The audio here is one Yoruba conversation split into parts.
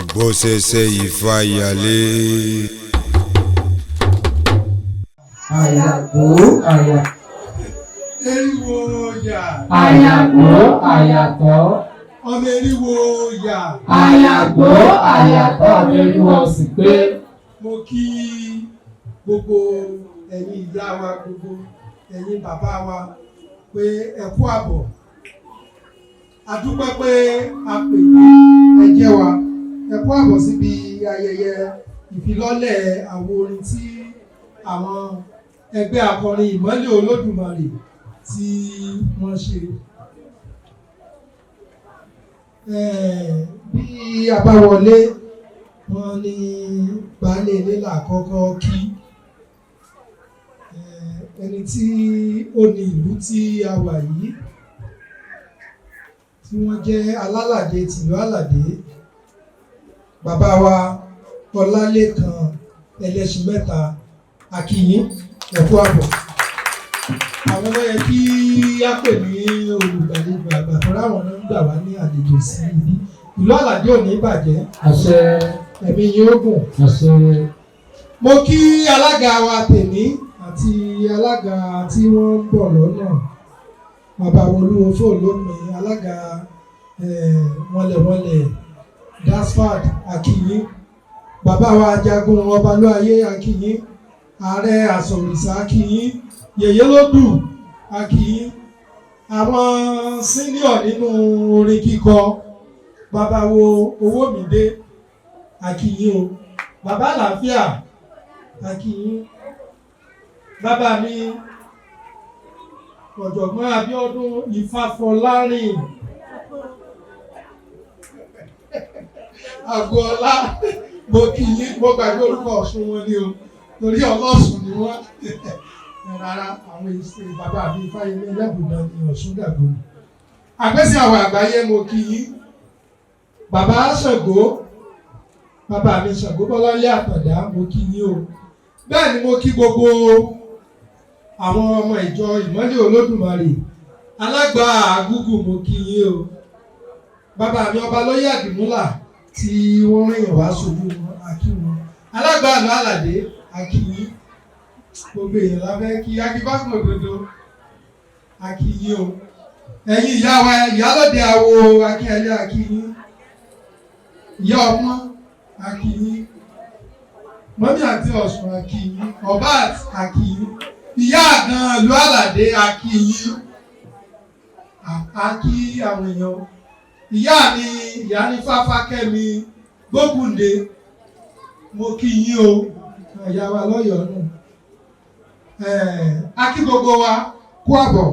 Ògbóṣẹṣẹ Ifáyàlé. Àyàgbó àyà. Eriwo yà. Àyàgbó àyàtọ̀. Ọmọ eriwo yà. Àyàgbó àyàtọ̀ ọmọ eriwo sì pé. Mo kí gbogbo ẹ̀yin ìyá wa, gbogbo ẹ̀yin bàbá wa pé ẹ kú àbọ̀. A dúpẹ́ pé a pè yín, ẹ jẹ́ wa. Ẹ kú àbọ̀ síbi ayẹyẹ ìfilọ́lẹ̀ àwo orin tí àwọn ẹgbẹ́ akọrin Ìmọ́lẹ̀ Olódùmarè tí wọ́n ṣe. Bí a bá wọlé, wọ́n ní baálé ilé là kọ́kọ́ kí. Ẹni tí ó ní ìlú tí a wà yìí, tí wọ́n jẹ́ alálàdé tìlú Àlàdé, bàbá wa Ọlálékan Ẹlẹ́ṣinmẹ́ta, a kí yín, ẹ kú àbọ̀. Àwọn ló yẹ kí á pè ní olùgbàlejò àgbà tó ráwọn náà ń gbà wá ní àlejò sí ibi. Ìlú Àlàdé ò ní bàjẹ́. Àṣẹ. Ẹ̀mí yín ó gùn. Àṣẹ. Mo kí alága wa tèmi àti alága tí wọ́n ń bọ̀ lọ́nà, bàbá Olúwo Fóòlópin, alága wọnlẹ̀wọnlẹ̀ Dasfad, a kí yín. Bàbá wa Ajagun Ọbalúayé, a kí yín. Ààrẹ Àsọ̀rìṣà, a kí yín. Yèyé Lódù, a kí yín. Àwọn senior nínú orin kíkọ, bàbá wo Owómídé, a kí yín o. Bàbá Àlàáfíà, a kí yín. Bàbá mi Ọ̀jọ̀gbọ́n Abíọ́dún Ifáfọlárìn Àgọ́ọlá, mo kí yín. Mo gbàgbé orúkọ Ọ̀ṣun wọn ni o, torí ọlọ́sùn ni wọ́n. Rárá, àwọn ìṣe bàbá mi Fáyemí Ẹlẹ́bùbọn ni Ọ̀ṣun dàgbò ni. Àgbẹ̀sìn àwọn àgbáyé, mo kí yín. Bàbá Ṣàngó, bàbá mi Ṣàngó Bọ́láńlé Àtàndá, mo kí yín o. Bẹ́ẹ̀ ni mo kí gbogbo àwọn ọmọ ìjọ Ìmọ́lẹ̀ Olódùmarè. Alágbà àgúgù, mo kí yín o. Bàbá mi ọba lóyè Àdìmúlà tí wọ́n rìn wá ṣojú wọn, a kí wọn. Alágbà àlọ́ Àlàdé, a kí yín. Gbogbo èèyàn la fẹ́ kí. Akíbákan òdodo, a kí yín o. Ẹ̀yin ìyá wa, ìyálòde àwo Akínyẹlé, a kí yín. Ìyá ọmọ, a kí yín. Mọ́mí àti Ọ̀ṣun, a kí yín. Ọ̀bát, a kí yín. Ìyá àgàn ìlú Àlàdé, a kí yín. A kí àwọn èèyàn. Ìyá mi, ìyá ní Fáfákẹ́mi Gbógúnde, mo kí yín o. Ìyá wa lọ́yọ̀ọ́ nù. A kí gbogbo wa kú àbọ̀.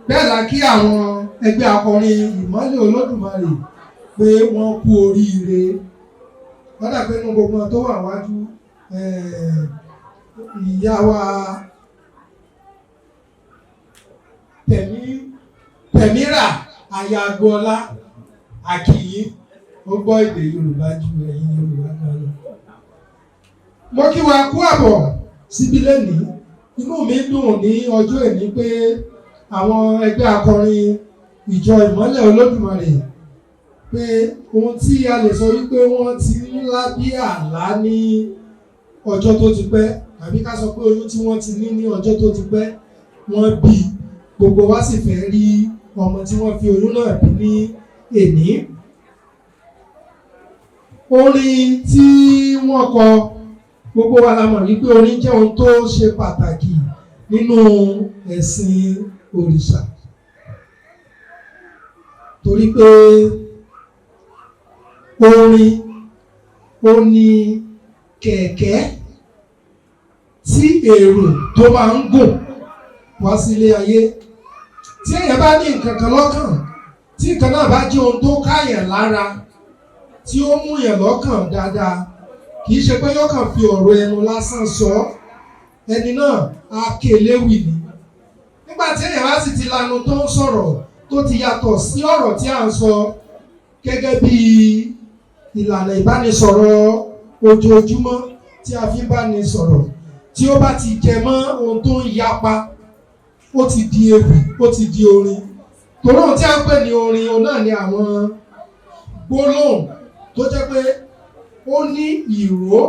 Bẹ́ẹ̀ la kí àwọn ẹgbẹ́ akọrin Ìmọ́lẹ̀ Olódùmarè pé wọ́n kú oríire. Wọ́n dà pé inú gbogbo wọn tó wà wájú, ìyá wa Tẹ̀mírà aya Agboola, a kí yín. Ó gbọ́ èdè Yorùbá ju ẹ̀yin Yorùbá gan lọ. Mo kí wa kú àbọ̀ síbí lẹ́nìí. Inú mi dùn ní ọjọ́ èní pé àwọn ẹgbẹ́ akọrin ìjọ Ìmọ́lẹ̀ Olódùmarè, pé ohun tí a lè sọ wípé wọ́n ti ń lá bí àlá ní ọjọ́ tó ti pẹ́, àbí ká sọ pé oyún tí wọ́n ti ní ní ọjọ́ tó ti pẹ́, wọ́n bí. Gbogbo wa sì fẹ́ rí ọmọ tí wọ́n fi oyún náà bí ní èní. Orin tí wọ́n kọ, gbogbo wa la mọ̀ wípé orin jẹ́ ohun tó ṣe pàtàkì nínú ẹ̀sìn òrìṣà, torí pé orin ó ní kẹ̀kẹ́ tí èrò tó máa ń gùn wá sílé ayé. Tí èèyàn bá ní nǹkan kan lọ́kàn, tí nǹkan náà bá jẹ́ ohun tó káyàn lára, tí ó mú yàn lọ́kàn dáadáa, kì í ṣe pé yóò kàn fi ọ̀rọ̀ ẹnu lásán sọ, ẹni náà á ké léwì ni. Nígbà tí èèyàn bá sì ti lanu tó ń sọ̀rọ̀ tó ti yàtọ̀ sí ọ̀rọ̀ tí à ń sọ gẹ́gẹ́ bí ìlànà ìbánisọ̀rọ̀ ojoojúmọ́ tí a fi ń bá ní sọ̀rọ̀, tí ó bá ti jẹ mọ́ ohun tó ń yapa, ó ti di ewì, ó ti di orin. Torí ohun tí a ń pè ní orin, òun náà ni àwọn gbólóhùn tó jẹ́ pé Ó ní ìró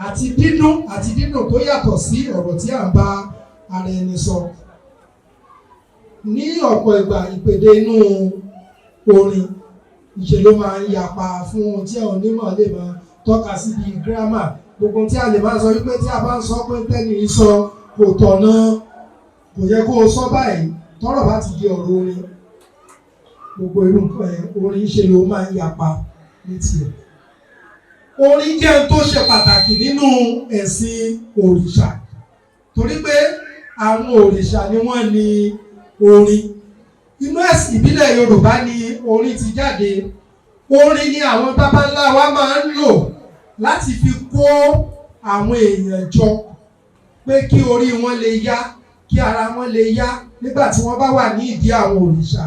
àti dídùn àti dídùn tó yàtọ̀ sí ọ̀rọ̀ tí à ń bá ara ẹni sọ. Ní ọ̀pọ̀ ìgbà, ìpèdè inú orin ìṣe ló máa ń yapa fún ohun tí àwọn onímọ̀ lè máa tọ́ka sí bíi gírámà, gbogbo tí a lè máa sọ wípé tí a bá ń sọ pé tẹ́ni yìí sọ kò tọ̀nà, kò yẹ kó o sọ báyìí. Tọ́rọ̀ bá ti di ọ̀rọ̀ orin, gbogbo irú nǹkan ẹ̀, orin ṣe ló máa ń yapa ní tiẹ̀. Orin jẹ́ ohun tó ṣe pàtàkì nínú ẹ̀sìn òrìṣà, torí pé àwọn òrìṣà ni wọ́n ní orin. Inú ẹ̀sìn ìbílẹ̀ Yorùbá ni orin ti jáde. Orin ni àwọn baba ńlá wa máa ń lò láti fi kó àwọn èèyàn jọ pé kí orí wọn lè yá, kí ara wọn lè yá nígbà tí wọ́n bá wà ní ìdí àwọn òrìṣà,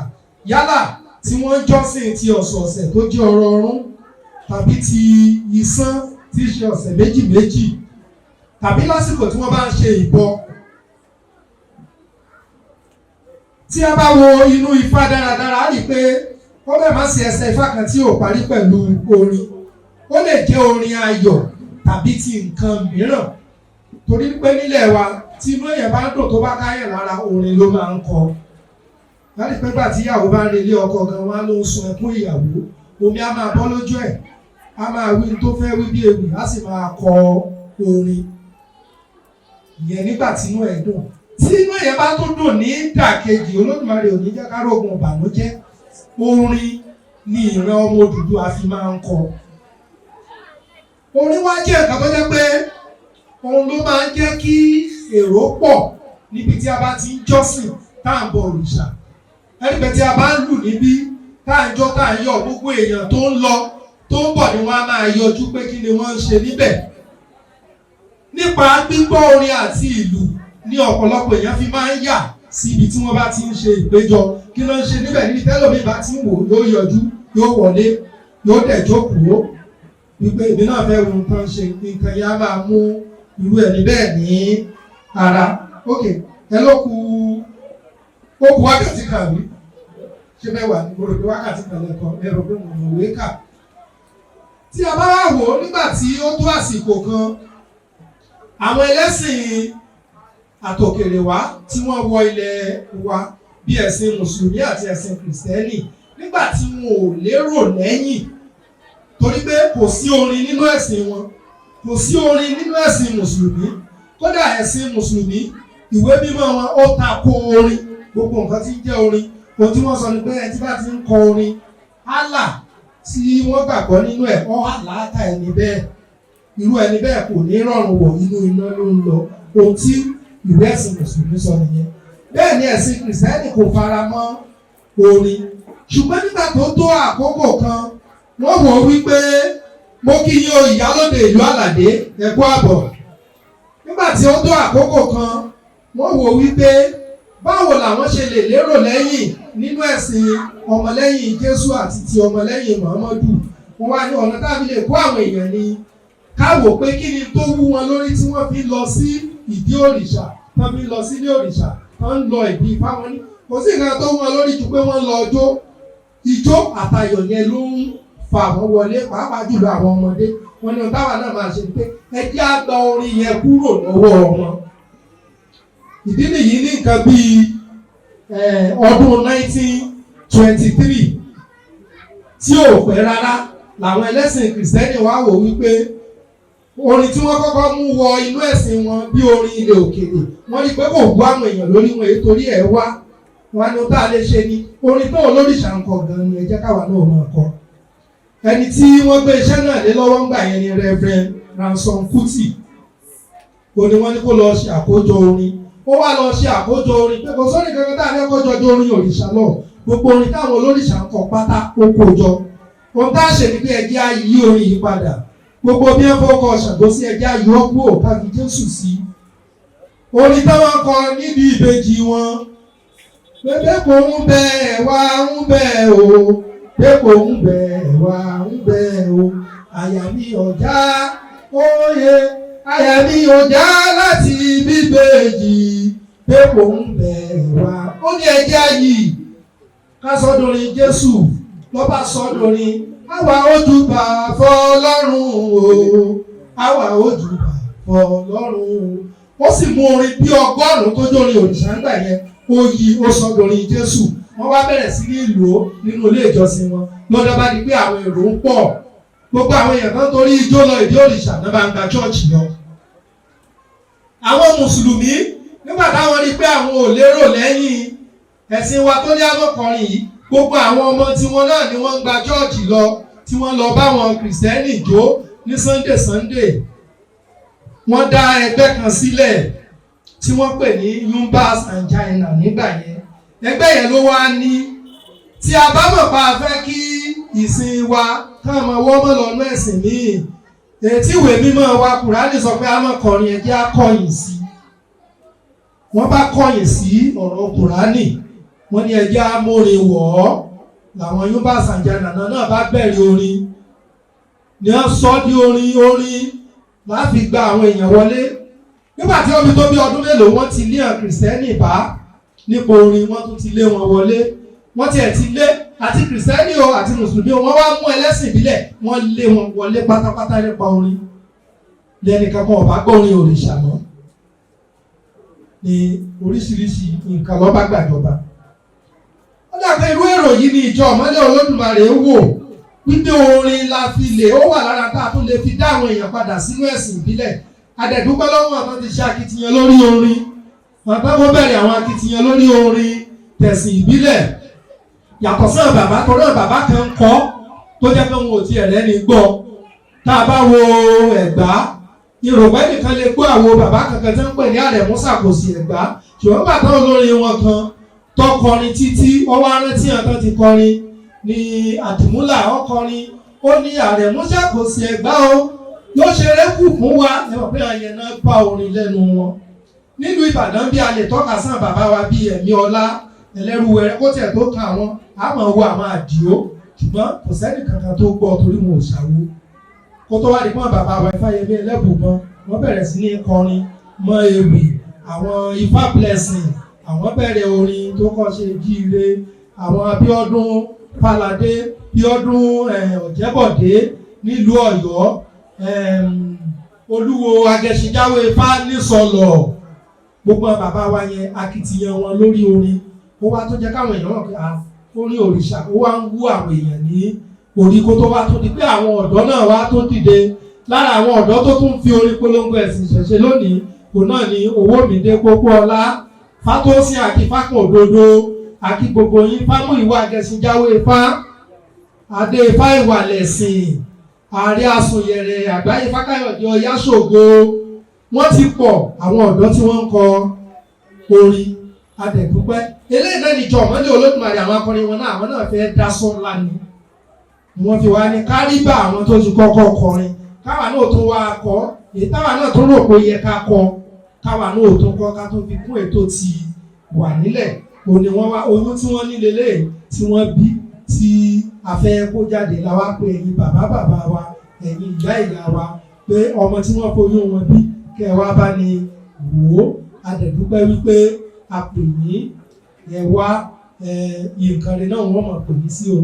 yálà tí wọ́n ń jọ́sìn ti ọ̀sọ̀ọ̀sẹ̀ tó jẹ́ ọ̀rọ̀ ọ̀run, tàbí ti ìsán tí í ṣe ọ̀sẹ̀ méjì méjì, tàbí lásìkò tí wọ́n bá ń ṣe ìbọ. Tí a bá wo inú Ifá dáradára, á rí i pé ó bẹ̀ má sí ẹsẹ̀ Ifá kan tí ò parí pẹ̀lú orin. Ó lè jẹ́ orin ayọ̀ tàbí ti nǹkan mìíràn, torí pé nílẹ̀ wa, tí inú èèyàn bá ń dùn, tó bá káyàn lára, orin ló máa ń kọ. Láti pé gbà tí ìyàwó bá ń relé ọkọ gan, wá ló ń sun ẹkún ìyàwó, omi á máa bọ́ lójú ẹ̀, á máa wí tó fẹ́ wí bí ewì, á sì máa kọ orin ìyẹn nígbà tí inú ẹ̀ dùn. Tí inú èèyàn bá tún dùn ní ìdàkejì, Olódùmarè ò ní jẹ́ ká rógun ìbànújẹ́, orin ni ìran ọmọ Odùduwà fi máa ń kọ. Orin wá jẹ́ nǹkan tó jẹ́ pé òun ló máa ń jẹ́ kí èrò pọ̀ níbi tí a bá ti ń jọ́sìn, tá à ń bọ òrìṣà. Ẹni pé tí a bá ń lù níbí, tá à ń jó, tá à ń yọ̀, gbogbo èèyàn tó ń lọ tó ń bọ̀ ni wọ́n á máa yọjú pé kí ni wọ́n ń ṣe níbẹ̀. Nípa gbígbọ́ orin àti ìlù ní ọ̀pọ̀lọpọ̀ èèyàn fi máa ń yà sí ibi tí wọ́n bá ti ń ṣe ìpéjọ, kí ló ń ṣe níbẹ̀. Níbi tẹ́lòmíì bá ti ń wò, yóò yọjú, yóò wọlé, yóò dẹ̀ jókòó wípé èmi náà fẹ́ wo nǹkan ṣe. Nǹkan yẹn á máa mú irú ẹni bẹ́ẹ̀ ní ara. Ok, ẹ ló ku, ó ku wákàtí kan rí, ṣé mẹ́wàá ni? Mo rò pé wákàtí kan lẹ́kọ̀ọ́, ẹ rò pé mo mọ̀ wé kà. Tí a bá wá wò ó, nígbà tí ó tó àsìkò kan, àwọn ẹlẹ́sìn àtòkèrè wá tí wọ́n wọ ilẹ̀ wa, bí ẹ̀sìn mùsùlùmí àti ẹ̀sìn kìrìsìtẹ́nì, nígbà tí wọn ò lérò lẹ́yìn, torí pé kò sí orin nínú ẹ̀sìn wọn, kò sí orin nínú ẹ̀sìn mùsùlùmí. Kódà ẹ̀sìn mùsùlùmí, ìwé mímọ́ wọn ó tako orin, gbogbo nǹkan tí ń jẹ́ orin. Ohun tí wọ́n sọ ni pé ẹni tí bá ti ń kọ orin, Allah tí wọ́n gbàgbọ́ nínú ẹ̀ ọ́ àlàáta ẹni bẹ́ẹ̀, irú ẹni bẹ́ẹ̀ kò ní rọrùn wọ̀, inú iná ló ń lọ. Ohun tí ìwé ẹ̀sìn mùsùlùmí sọ nìyẹn. Bẹ́ẹ̀ ni ẹ̀sìn kìrìsìtẹ́nì kò fara mọ́ orin. Ṣùgbọ́n nígbà tó tó àkókò kan, wọ́n wò ó wípé, mo kí yín o, ìyálóde ìlú Àlàdé, ẹ kú àbọ̀. Nígbà tí ó tó àkókò kan, wọ́n wò ó wípé báwo làwọn ṣe lè lérò lẹ́yìn nínú ẹ̀sìn ọmọlẹ́yìn Jésù àti ti ọmọlẹ́yìn Muhammadu. Wọ́n wá ní ọ̀nà tábí lè kó àwọn èèyàn ni ká wò pé kí ni tó wú wọn lórí tí wọ́n fi lọ sí ìdí òrìṣà, tán fi lọ sílé òrìṣà, tán ń lọ ìdí Ifá. Wọn ní kò sí nǹkan tó wú wọn lórí ju pé wọ́n lọ jó ijó àtayọ̀ yẹn ló ń fa àwọn wọlé, pàápàá jùlọ àwọn ọmọdé. Wọn ní ohun táwa náà máa ṣe ni pé ẹ jẹ́ á gba orin yẹn kúrò lọ́wọ́ wọn. Ìdí nìyí, ní nǹkan bíi ọdún 1923 tí ò pẹ́ rárá, làwọn ẹlẹ́sìn kìrìsìtẹ́nì wá wò wípé orin tí wọ́n kọ́kọ́ mú wọ inú ẹ̀sìn wọn bí orin ilẹ̀ òkèèrè, wọ́n rí pé kò gbọ́ àwọn èèyàn lórí wọn èyí torí ẹ̀ wá. Wọn ni tá a lè ṣe ni orin tó olórìṣà ń kọ gan ni ẹ jẹ́ káwa náà máa kọ. Ẹni tí wọ́n gbé iṣẹ́ náà lé lọ́wọ́ ńgbà yẹn ni Reverend Ransom Kuti. Ó ní wọ́n ní kó lọ ṣe àkójọ orin. Ó wá lọ ṣe àkójọ orin pé kò sórí kankan tá a fẹ́ kójọ ju orin òrìṣà lọ. Gbogbo orin táwọn olórìṣà ń kọ pátá, ó kójọ. Ohun tá a ṣe ni pé ẹ jẹ́ á yí orin yìí padà. Gbogbo bí wọ́n fọkọ Ṣàngó sí, ẹ jẹ́ á yọ kúrò, ká fi Jésù sí. Orin táwọn kọ níbi ìbejì wọn pé kò ń bẹ wá ń bẹ o, pé kò ń bẹ wá ń bẹ o, àyà mi ọ̀já óye, àyà mi ọ̀já láti bíbejì, pé kò ń bẹ wá. Ó ní ẹjẹ́ yìí ká sọ́dọ̀rin Jésù lọ́ba sọ́dọ̀rin. Àwa ojúbà fọlọ́run o, àwa ojúbà fọlọ́run o. Ó sì mú orin bí 100 tó jórin òrìṣà ńgbà yẹn, ó yí ó sọ dorin Jésù. Wọ́n wá bẹ̀rẹ̀ sí ní lò ó nínú ilé ìjọsìn wọn. Lọ́dọ̀ bá di pé àwọn èrò ń pọ̀, gbogbo àwọn èèyàn kan torí ijó lọ ìdí òrìṣà náà bá ń gba chọ́ọ̀chì lọ. Àwọn mùsùlùmí nígbà táwọn rí pé àwọn ò lérò lẹ́yìn ẹ̀sìn wa tó ní àmọ́kọrin yìí, gbogbo àwọn ọmọ tiwọn náà ni wọ́n ń gba chọ́ọ̀chì lọ, tí wọ́n lọ bá wọn kìrìsìtẹ́nì jó ní Sunday Sunday. Wọ́n dá ẹgbẹ́ kan sílẹ̀ tí wọ́n pè ní Yumbas and China nígbà yẹn. Ẹgbẹ́ yẹn ló wá ní tí a bá mọ̀ pa fẹ́ kí ìsìn wa káwọn ọmọ wọ́n mọ̀ lọ́nà ẹ̀sìn míì, ètí ìwé mímọ́ wa Kùránì sọ pé a máa kọrin, ẹ̀jẹ̀ á kọ̀yìn sí. Wọ́n bá kọ̀yìn sí ọ̀rọ̀ Kùránì, wọ́n ní ẹ̀jẹ̀ á mórin wọ̀ ọ́. Làwọn Yumbas and China náà bá bẹ̀rẹ̀ orin, ni wọ́n sọ di orin orin láti gba àwọn èèyàn wọlé. Nígbà tí wọ́n fi tó bí ọdún mélòó, wọ́n ti lé àwọn kìrìsìtẹ́nì bá nípa orin, wọ́n tún ti lé wọn wọlé. Wọ́n tiẹ̀ ti lé àti kìrìsìtẹ́nì o àti mùsùlùmí o, wọ́n wá mú ẹlẹ́sìn ìbílẹ̀, wọ́n lé wọn wọlé pátápátá nípa orin. Lẹ́nìkan kan ọ̀bá gbọ́ orin òrìṣà mọ́ ni oríṣiríṣi nǹkan ló bá gbàjọba. Ó dàgbé irú èrò yìí ni ìjọ Ìmọ́lẹ̀ Olódùmarè wò wípé orin la fi lè ó wà lára tá a tún lè fi dá àwọn èèyàn padà sínú ẹ̀sìn ìbílẹ̀. Adẹ̀dúpẹ́ lọ́wọ́ àwọn ti ṣe akitiyan lórí orin, àtàwọn bẹ̀rẹ̀ àwọn akitiyan lórí orin tẹ̀sìn ìbílẹ̀. Yàtọ̀ sí àwọn bàbá tó náà, bàbá kan ń kọ́ tó jẹ́ pé wọn ò tiẹ̀ rẹ́ni gbọ́. Tá a bá wo Ẹ̀gbá, Yorùbá nìkan lè gbọ́ àwọn bàbá kankan tí wọ́n ń pè ní Àrẹ̀mú Ṣàkóso Ẹ̀gbá, ṣùgbọ́n bàtà olórin wọn kan tó kọrin títí ọwọ́ arántí hàn tán ti kọrin ní Àdìmúlà ọkọrin, ó ní Àrẹ̀mú Ṣàkóso Ẹ̀gbá o ló ṣeré kù fún wa. Ẹ mọ̀ pé àyẹ̀ náà bá orin lẹ́nu wọn. Nílùú Ìbàdàn bí a lè tọ́ka sàn bàbá wa bíi Ẹ̀mí Ọlá Ẹlẹ́rúwẹ̀rẹ́, kó tiẹ̀ tó kan àwọn àmọ́ wo àwọn Àdìó, ṣùgbọ́n kò sẹ́ni kankan tó gbọ́ torí wọn ò ṣàwo. Kó tó wá di pọ́n bàbá wa Ifáyẹmí Ẹlẹ́bùbọn, wọ́n bẹ̀rẹ̀ sí ní kọrin mọ́ ewì àwọn Ifá Blessing, àwọn bẹ̀rẹ̀ orin tó kọ́ ṣe jíire. Àwọn Abíọ́dún Fáládé, Bíọ́dún Ọ̀jẹ́bọ̀dé nílùú Ọ̀yọ́, Olúwo Agẹṣinjáwé Ifá nísọlọ̀, gbogbo àwọn bàbá wa yẹn akitiyan wọn lórí orin ó wá tó jẹ́ káwọn èèyàn mọ̀ pé orin òrìṣà ó wá ń wú àwọn èèyàn ní orí. Kó tó wá tó di pé àwọn ọ̀dọ́ náà wá tó dìde, lára àwọn ọ̀dọ́ tó tún fi orin polongo ẹ̀sìn ìṣẹ̀ṣe lónìí òun náà ni Owómídé Pópóọlá, Fátósìn àti Fákàn Òdodo àti gbogbo yín, Fámúyìwá Agẹṣinjáwé Ifá, Adé Ifá Ìwàlẹ̀sìn, Ààrẹ Asùnyẹ̀rẹ̀ Àgbáyé Fákáyọ̀dé Ọ̀yáṣògo. Wọ́n ti pọ̀ àwọn ọ̀dọ́ tí wọ́n ń kọ orin adẹ̀dúpẹ́. Eléyìí náà níjọ Ìmọ́lẹ̀ Olódùmarè, àwọn akọrin wọn náà àwọn náà fẹ́ dá sọ́la ni wọ́n fi wá ní kálíbà àwọn tó ti kọ́kọ́ kọrin, káwa náà tún wá kọ́ èyí táwa náà tún rò pé yẹ ká kọ, káwa náà tún kọ́ ká tún fi kún ètò tí wà nílẹ̀. Òní wọ́n wá oyún tí wọ́n ní lélẹ̀ tí wọ́n bí tí a fẹ́ kó jáde la wá pé ẹ̀yin bàbá bàbá wa, ẹ̀yin ìyá ìyá wa, pé ọmọ tí wọ́n foyún wọn bí kẹ́ ẹ wá bá ní wò ó. Adẹ̀dúpẹ́ wípé a pè yín, ẹ wá. Nǹkan rẹ̀ náà wọ́n mọ̀ pè yín sí o.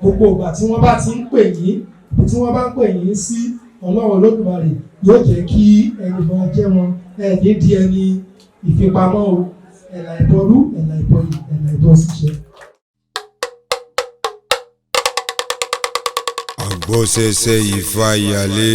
Gbogbo ìgbà tí wọ́n bá ti ń pè yín, tí wọ́n bá ń pè yín sí, Ọlọ́run Olódùmarè yóò jẹ́ kí ẹni máa jẹ́ wọn, ẹ ní di ẹni ìfipamọ́ o. Ẹ̀là ìbọrú, ẹ̀là ìbọyì, ẹ̀là ìbọ̀síṣẹ́. Àgbọ̀sẹ̀sẹ̀ Ifáyàlé.